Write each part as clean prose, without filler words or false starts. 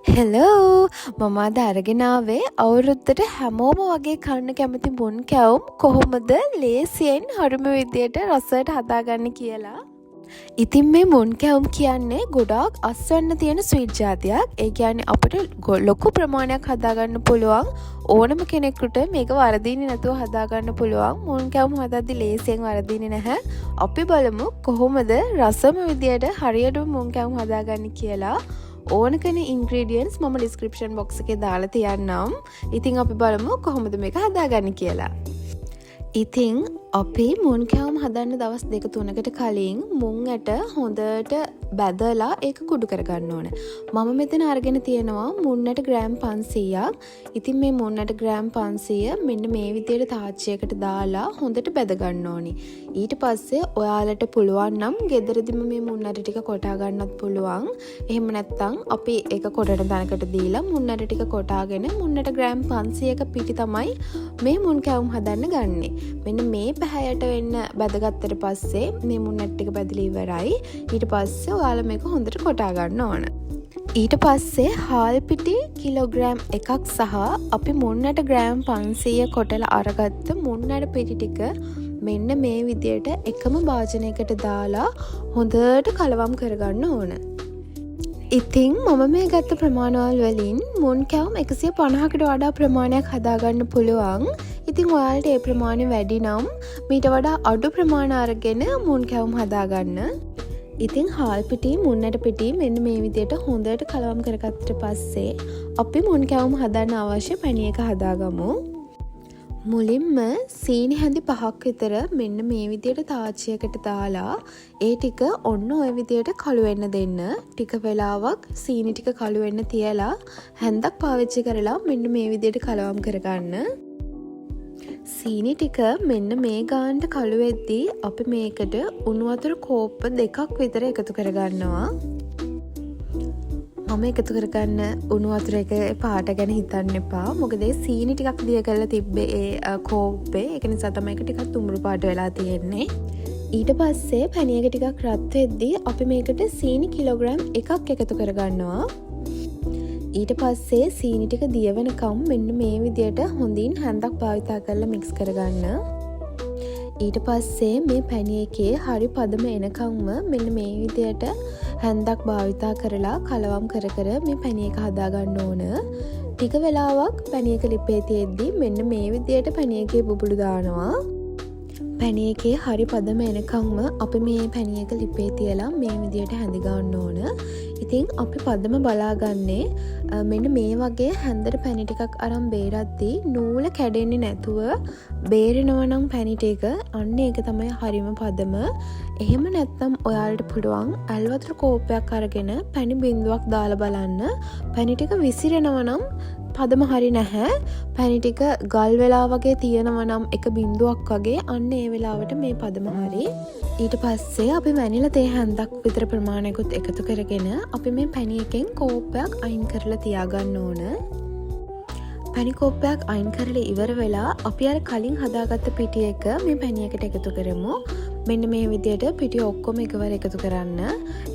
Hello, මම අද අරගෙන ආවේ අවුරුද්දට හැමෝම වගේ කන්න කැමති මුන් කැවුම් කොහොමද ලේසියෙන් හරිම විදියට රසට හදාගන්න කියලා. ඉතින් මේ මුන් කැවුම් කියන්නේ ගොඩාක් අස්වැන්න තියෙන ස්වීට් ජාතියක්. ඒ කියන්නේ අපිට ලොකු ප්‍රමාණයක් හදාගන්න පුළුවන්. ඕනම කෙනෙකුට මේක වරදින්නේ නැතුව හදාගන්න පුළුවන්. මුන් කැවුම් හදද්දි ලේසියෙන් වරදින්නේ නැහැ. අපි බලමු කොහොමද රසම විදියට හරියටම මුන් කැවුම් හදාගන්නේ කියලා. ඕන කරන ඉන්ග්‍රීඩියන්ට්ස් මම ඩිස්ක්‍රිප්ෂන් බොක්ස් එකේ දාලා තියන්නම්. ඉතින් අපි බලමු කොහොමද මේක හදාගන්නේ කියලා. ඉතින් අපි මුන් කැවුම් හදන්න දවස් දෙක තුනකට කලින් මුං ඇට හොඳට බැදලා ඒක කුඩු කරගන්න ඕන. මම මෙතන අරගෙන තියෙනවා මුං ඇට ග්‍රෑම් 500ක්. ඉතින් මේ මුං ඇට ග්‍රෑම් 500 මෙන්න මේ විදියට තාච්චියකට දාලා හොඳට බැද ගන්න ඕනි. ඊට පස්සේ ඔයාලට පුළුවන් නම් ගෙදරදිම මේ මුං ඇට ටික කොටා ගන්නත් පුළුවන්. එහෙම නැත්නම් අපි ඒක කොටන තැනකට දීලා මුං ඇට ටික කොටාගෙන මුං ඇට ග්‍රෑම් 500ක පිටි තමයි මේ මුං කැවුම් හදන්න ගන්නෙ. මෙන්න මේ පැහැයට වෙන්න බැදගත්තට පස්සේ මේ මුං ඇට ටික බැදලා ඉවරයි. ඊට පස්සේ ඔයාලා මේක හොඳට කොටා ගන්න ඕන. ඊට පස්සේ හාල් පිටි කිලෝග්‍රෑම් 1ක් සහ අපි මුං ඇට ග්‍රෑම් 500 කොටලා අරගත්ත මුං ඇට පිටි ටික මෙන්න මේ විදියට එකම භාජනයකට දාලා හොඳට කලවම් කරගන්න ඕන. ඉතින් මම මේ ගත්ත ප්‍රමාණවල් වලින් මුන් කැවුම් 150කට වඩා ප්‍රමාණයක් හදාගන්න පුළුවන්. ඉතින් ඔයාලට ඒ ප්‍රමාණය වැඩි නම් මීට වඩා අඩු ප්‍රමාණ අරගෙන මුන් කැවුම් හදාගන්න. ඉතින් හාල් පිටි, මුන් ඇට පිටි මෙන්න මේ විදියට හොඳට කලවම් කරගත්තට පස්සේ අපි මුන් කැවුම් හදන්න අවශ්‍ය පැණි එක හදාගමු. මුලින්ම සීනි හැඳි 5ක් විතර මෙන්න මේ විදියට තාච්චියකට දාලා ඒ ටික ඔන්න ඔය විදියට කළු වෙන්න දෙන්න. ටික වෙලාවක් සීනි ටික කළු වෙන්න තියලා හැන්දක් පාවිච්චි කරලා මෙන්න මේ විදියට කලවම් කරගන්න. සීනි ටික මෙන්න මේ ගානට කළු වෙද්දී අපි මේකට උණු වතුර කෝප්ප 2ක් විතර එකතු කරගන්නවා. මම එකතු කරගන්න උණු වතුර එක පාට ගැන හිතන්න එපා. මොකද ඒ සීනි ටිකක් දිය කරලා තිබ්බේ ඒ කෝප්පේ. ඒක නිසා තමයි ඒක ටිකක් දුඹුරු පාට වෙලා තියෙන්නේ. ඊට පස්සේ පැණි එක ටිකක් රත් වෙද්දී අපි මේකට සීනි කිලෝග්‍රෑම් 1ක් එකතු කරගන්නවා. ඊට පස්සේ සීනි ටික දිය වෙනකම් මෙන්න මේ විදියට හොඳින් හැන්දක් භාවිතා කරලා මික්ස් කරගන්න. ඊට පස්සේ මේ පැණි එකේ හරි පදම එනකම්ම මෙන්න මේ විදියට හැන්දක් භාවිතා කරලා කලවම් කර කර මේ පැණි එක හදාගන්න ඕන. ටික වෙලාවක් පැණි එක ලිපේ තියෙද්දි මෙන්න මේ විදියට පැණි එකේ බුබුලු දානවා. පැණි එකේ හරි පදම එනකම්ම අපි මේ පැණි එක ලිපේ තියලා මේ විදියට හැඳි ගන්න ඕන. ඉතින් අපි පදම බලාගන්නේ මෙන්න මේ වගේ හැන්දට පැණි ටිකක් අරන් බේරද්දී නූල කැඩෙන්නේ නැතුව බේරෙනවා නම් පැණි ටික, අන්න ඒක තමයි හරිම පදම. එහෙම නැත්නම් ඔයාලට පුළුවන් ඇල් වතුර කෝප්පයක් අරගෙන පැණි බින්දුවක් දාලා බලන්න. පැණි ටික විසිරෙනවා නම් පදම හරි නැහැ. පැණි ටික ගල් වෙලා වගේ තියෙනවා නම් එක බින්දුවක් වගේ, අන්න ඒ වෙලාවට මේ පදම හරි. ඊට පස්සේ අපි වැනිලා තේ හැන්දක් විතර ප්‍රමාණයකුත් එකතු කරගෙන අපි මේ පැණි එකෙන් කෝප්පයක් අයින් කරලා තියාගන්න ඕන. පැණි කෝප්පයක් අයින් කරලා ඉවර වෙලා අපි අර කලින් හදාගත්ත පිටි එක මේ පැණි එකට එකතු කරමු. මෙන්න මේ විදියට පිටි ඔක්කොම එකවර එකතු කරන්න.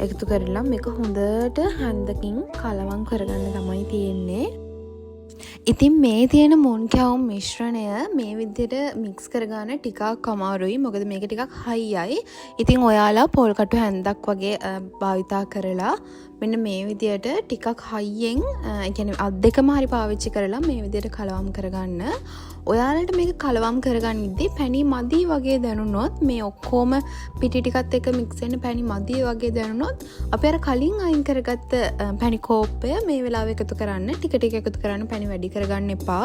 එකතු කරලා මේක හොඳට හැන්දකින් කලවම් කරගන්න තමයි තියෙන්නේ. ඉතින් මේ තියෙන මුන් කැවුම් මිශ්‍රණය මේ විදිහට මික්ස් කරගන්න ටිකක් අමාරුයි. මොකද මේක ටිකක් හයියයි. ඉතින් ඔයාලා පොල් කටු හැන්දක් වගේ භාවිතා කරලා මෙන්න මේ විදියට ටිකක් හයියෙන්, ඒ කියන්නේ අත් දෙකම හරි පාවිච්චි කරලා මේ විදියට කලවම් කරගන්න. ඔයාලට මේක කලවම් කරගනිද්දි පැණි මදි වගේ දැනුනොත්, මේ ඔක්කොම පිටි ටිකත් එක්ක මික්ස් වෙන පැණි මදි වගේ දැනුනොත්, අපි අර කලින් අයින් කරගත්ත පැණි කෝප්පය මේ වෙලාවේ එකතු කරන්න. ටික ටික එකතු කරන්න, පැණි වැඩි කරගන්න එපා.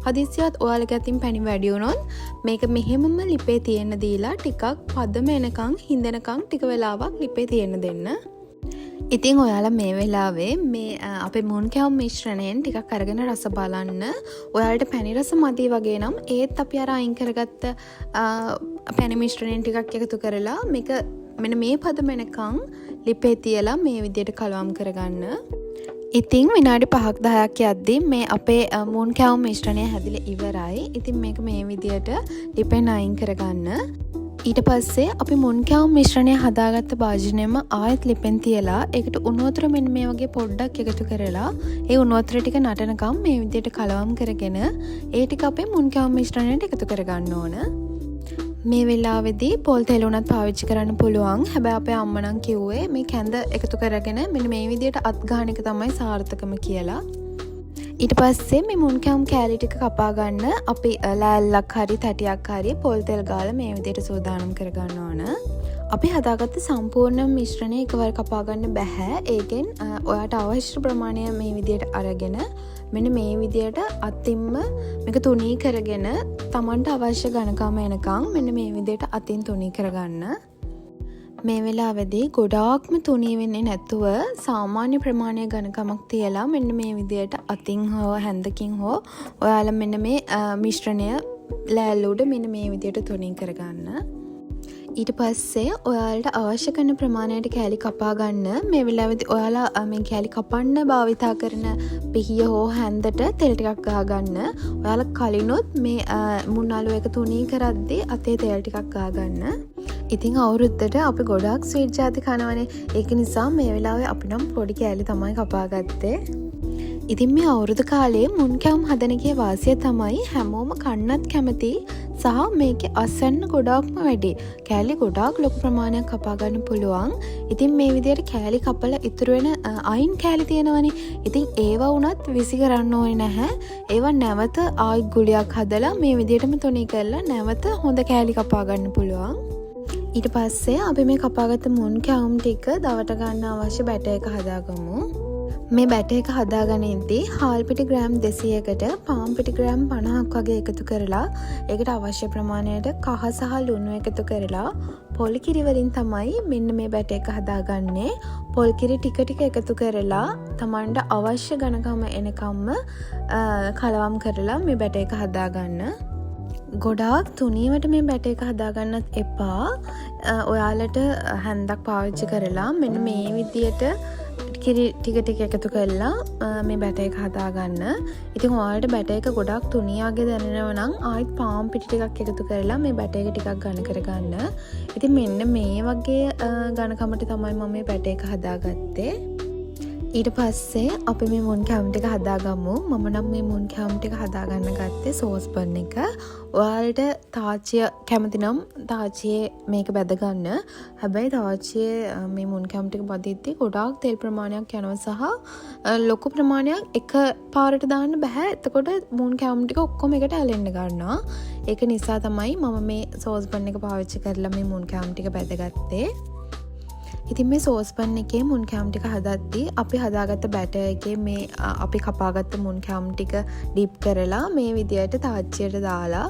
හදිස්සියත් ඔයාලගේ අතින් පැණි වැඩි වුණොත් මේක මෙහෙමම ලිපේ තියෙන්න දීලා ටිකක් පදම එනකන්, හින්දෙනකන් ටික වෙලාවක් ලිපේ තියෙන්න දෙන්න. ඉතින් ඔයාලා මේ වෙලාවේ මේ අපේ මුන් කැවුම් මිශ්‍රණයෙන් ටිකක් අරගෙන රස බලන්න. ඔයාලට පැණි රස මදි වගේ නම් ඒත් අපි අර අයින් කරගත්ත පැණි මිශ්‍රණයෙන් ටිකක් එකතු කරලා මේක මෙන්න මේ පදම එනකන් ලිපේ තියලා මේ විදියට කලවම් කරගන්න. ඉතින් විනාඩි 5ක් 10ක් යද්දි මේ අපේ මුන් කැවුම් මිශ්‍රණය හැදිලා ඉවරයි. ඉතින් මේක මේ විදියට ලිපෙන් අයින් කරගන්න. ඊට පස්සේ අපි මුන් කැවුම් මිශ්‍රණය හදාගත්ත භාජනයම ආයෙත් ලිපෙන් තියලා, ඒකට උණු වතුර මෙන්න මේ වගේ පොඩ්ඩක් එකතු කරලා, ඒ උණු වතුර ටික නටනකම් මේ විදිහට කලවම් කරගෙන ඒ ටික අපේ මුන් කැවුම් මිශ්‍රණයට එකතු කරගන්න ඕන. මේ වෙලාවේදී පොල් තෙල් උනත් පාවිච්චි කරන්න පුළුවන්. හැබැයි අපේ අම්මා නම් කිව්වේ මේ කැඳ එකතු කරගෙන මෙන්න මේ විදිහට අත් ගහන එක තමයි සාර්ථකම කියලා. ඊට පස්සේ මේ මුන් කැවුම් කෑලි ටික කපා ගන්න අපි ලෑල්ලක් හරි තැටියක් හරි පොල් තෙල් ගාලා මේ විදිහට සූදානම් කරගන්න ඕන. අපි හදාගත්ත සම්පූර්ණ මිශ්‍රණය එකවර කපා ගන්න බැහැ. ඒකෙන් ඔයාට අවශ්‍ය ප්‍රමාණය මේ විදිහට අරගෙන, මෙන්න මේ විදිහට අතින්ම මේක තුනී කරගෙන, තමන්ට අවශ්‍ය ඝනකම එනකන් මෙන්න මේ විදිහට අතින් තුනී කරගන්න. මේ වෙලාවේදී ගොඩාක්ම තුනී වෙන්නේ නැතුව සාමාන්‍ය ප්‍රමාණය ඝනකමක් තියලා, මෙන්න මේ විදියට අතින් හෝ හැන්දකින් හෝ ඔයාලා මෙන්න මේ මිශ්‍රණය ලෑල්ල උඩ මෙන්න මේ විදියට තුනී කරගන්න. ඊට පස්සේ ඔයාලට අවශ්‍ය කරන ප්‍රමාණයට කෑලි කපා ගන්න. මේ වෙලාවේදී ඔයාලා මේ කෑලි කපන්න භාවිතා කරන පිහිය හෝ හැන්දට තෙල් ටිකක් ගාගන්න. ඔයාලා කලිනුත් මේ මුන් අලුව එක තුනී කරද්දී අතේ තෙල් ටිකක් ගාගන්න. ඉතින් අවුරුද්දට අපි ගොඩාක් ස්වීට් ජාති කනවනේ. ඒක නිසා මේ වෙලාවේ අපි නම් පොඩි කෑලි තමයි කපා ගත්තේ. ඉතින් මේ අවුරුදු කාලේ මුන් කැවුම් හදන එකේ වාසිය තමයි හැමෝම කන්නත් කැමති සහ මේකේ අස්වැන්න ගොඩාක්ම වැඩි. කෑලි ගොඩාක් ලොකු ප්‍රමාණයක් කපා ගන්න පුළුවන්. ඉතින් මේ විදියට කෑලි කපලා ඉතුරු වෙන අයින් කෑලි තියෙනවනේ. ඉතින් ඒවා වුණත් විසි කරන්න ඕනේ නැහැ. ඒවා නැවත ආයි ගුලියක් හදලා, මේ විදියටම තුනී කරලා නැවත හොඳ කෑලි කපා ගන්න පුළුවන්. ඊට පස්සේ අපි මේ කපාගත්ත මුන් කැවුම් ටික දවට ගන්න අවශ්‍ය බැටර් එක හදාගමු. මේ බැටර් එක හදාගනිද්දී හාල් පිටි ග්‍රෑම් 200කට පාන් පිටි ග්‍රෑම් 50ක් වගේ එකතු කරලා, ඒකට අවශ්‍ය ප්‍රමාණයට කහ සහ ලුණු එකතු කරලා, පොල් කිරි වලින් තමයි මෙන්න මේ බැටර් එක හදාගන්නේ. පොල් කිරි ටික ටික එකතු කරලා තමන්ට අවශ්‍ය ඝනකම එනකම්ම කලවම් කරලා මේ බැටර් එක හදාගන්න. ගොඩාක් තුනීවට මේ බැටර් එක හදාගන්නත් එපා. ඔයාලට හැන්දක් පාවිච්චි කරලා මෙන්න මේ විදියට කිරි ටික ටික එකතු කරලා මේ බැටර් එක හදාගන්න. ඉතින් ඔයාලට බැටර් එක ගොඩාක් තුනී වගේ දැනෙනවා නම් ආයෙත් පාන් පිටි ටිකක් එකතු කරලා මේ බැටර් එක ටිකක් ඝන කරගන්න. ඉතින් මෙන්න මේ වගේ ඝනකමට තමයි මම මේ බැටර් එක හදාගත්තේ. ඊට පස්සේ අපි මේ මුන් කැවුම් ටික හදාගමු. මම නම් මේ මුන් කැවුම් ටික හදාගන්න ගත්තේ සෝස්පන් එක. ඔයාලට තාච්චිය කැමති නම් තාච්චියේ මේක බැදගන්න. හැබැයි තාච්චියේ මේ මුන් කැවුම් ටික බදිද්දි ගොඩාක් තෙල් ප්‍රමාණයක් යනවා සහ ලොකු ප්‍රමාණයක් එක පාරට දාන්න බැහැ. එතකොට මුන් කැවුම් ටික ඔක්කොම එකට ඇලෙන්න ගන්නවා. ඒක නිසා තමයි මම මේ සෝස්පන් එක පාවිච්චි කරලා මේ මුන් කැවුම් ටික බැදගත්තේ. ඉතින් මේ සෝස්පන් එකේ මුන් කැවුම් ටික හදද්දි අපි හදාගත්ත බැටර් එකේ මේ අපි කපාගත්ත මුන් කැවුම් ටික ඩිප් කරලා, මේ විදියට තාච්චියට දාලා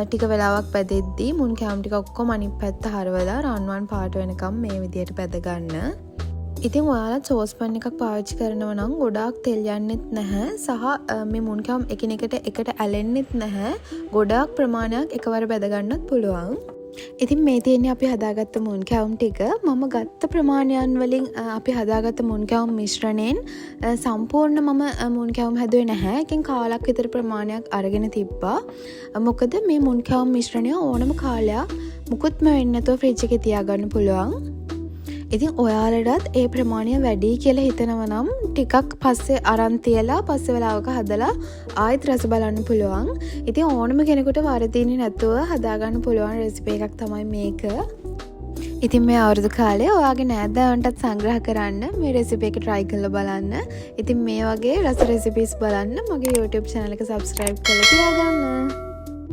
ටික වෙලාවක් බැදෙද්දි මුන් කැවුම් ටික ඔක්කොම අනිත් පැත්ත හරවලා රන්වන් පාට වෙනකම් මේ විදියට බැද ගන්න. ඉතින් ඔයාලත් සෝස්පන් එකක් පාවිච්චි කරනවා නම් ගොඩාක් තෙල් යන්නෙත් නැහැ සහ මේ මුන් කැවුම් එකිනෙකට එකට ඇලෙන්නෙත් නැහැ. ගොඩාක් ප්‍රමාණයක් එකවර බැද ගන්නත් පුළුවන්. ඉතින් මේ තියෙන්නේ අපි හදාගත්ත මුන් කැවුම් ටික. මම ගත්ත ප්‍රමාණයන් වලින් අපි හදාගත්ත මුන් කැවුම් මිශ්‍රණයෙන් සම්පූර්ණ මම මුන් කැවුම් හැදුවේ නැහැ. එකෙන් කාලක් විතර ප්‍රමාණයක් අරගෙන තිබ්බා. මොකද මේ මුන් කැවුම් මිශ්‍රණය ඕනම කාලයක් මුකුත්ම වෙන්නේ නැතුව ෆ්‍රිජ් එකේ තියාගන්න පුළුවන්. ඉතින් ඔයාලටත් ඒ ප්‍රමාණය වැඩි කියලා හිතෙනවා නම් ටිකක් පස්සේ අරන් තියලා, පස්සේ වෙලාවක හදලා ආයෙත් රස බලන්න පුළුවන්. ඉතින් ඕනම කෙනෙකුට වරදින්නේ නැතුව හදාගන්න පුළුවන් රෙසිපි එකක් තමයි මේක. ඉතින් මේ අවුරුදු කාලේ ඔයාගේ නෑදෑයන්ටත් සංග්‍රහ කරන්න මේ රෙසිපි එක try කරලා බලන්න. ඉතින් මේ වගේ රස රෙසිපීස් බලන්න මගේ YouTube channel එක subscribe කරලා තියාගන්න.